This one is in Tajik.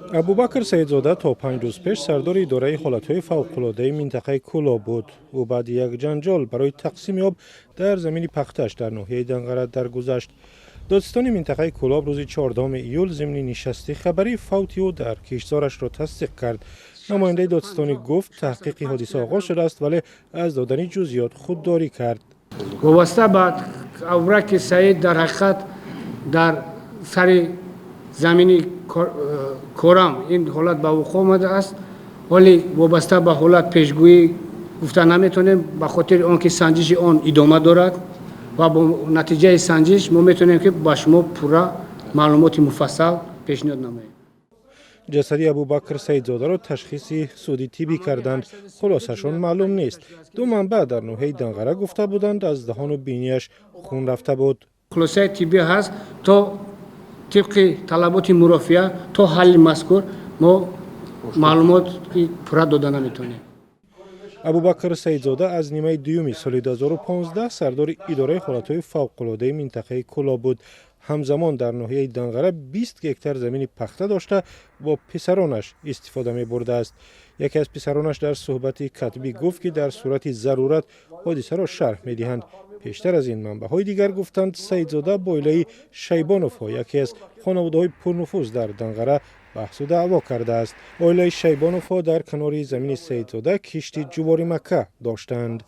Абубакр Саидзода то 5 рӯз пеш сардори идораи ҳолатҳои фавқулодаи минтақаи Кӯлоб буд. Ӯ баъди як ҷанҷол барои тақсими об дар замини пахташ дар ноҳияи Данғара даргузашт. Додситони минтақаи Кӯлоб рӯзи 14 июл зимни нишасти хабарӣ фавти ӯ дар киштзорашро тасдиқ кард. Намояндаи додситонӣ гуфт, таҳқиқи ҳодиса оғоз шудааст, вале аз додани ҷузъиёт худдорӣ кард. Вобаста ба Абубакри Саид, дар ҳақиқат дар сари замини корам ин ҳолат ба вуқӯъ омадааст. Ҳоле вобаста ба ҳолат пешгӯӣ гуфта наметавонем, ба хотири он ки санҷиши он идома дорад ва бо натиҷаи санҷиш мо метавонем, ки ба шумо пурра маълумоти муфассал пешниҳод намоем. Ҷасади Абубакр Саидзодаро ташхиси суди тиббӣ карданд. Хулосашон маълум нест. Ду манбаъ дар ноҳияи Данғара гуфта буданд, аз даҳону бинияш хун рафта буд. Хулосаи тиббӣ ҳаст. То тибқи талаботи мурофиа, то ҳалли мазкур мо маълумоти пурра дода наметавонем. Абубакр Саидзода аз нимаи дуюми соли 2015 сардори идораи ҳолатҳои фавқулодаи минтақаи Кӯлоб буд. Ҳамзамон дар ноҳияи Данғара 20 гектар замини пахта дошта, бо писаронаш истифода мебурдааст. Яке аз писаронаш дар суҳбати катбӣ гуфт, ки дар сурати зарурат ҳодисаро шарҳ медиҳанд. Пештар аз ин манбаъҳои дигар гуфтанд, Саидзода бо оилаи Шайбоновҳо, яке аз хонаводаҳои пурнуфуз дар Данғара, баҳсу даъво кардааст. Оилаи Шайбоновҳо дар канори замини Саидзода кишти ҷуворимакка доштанд.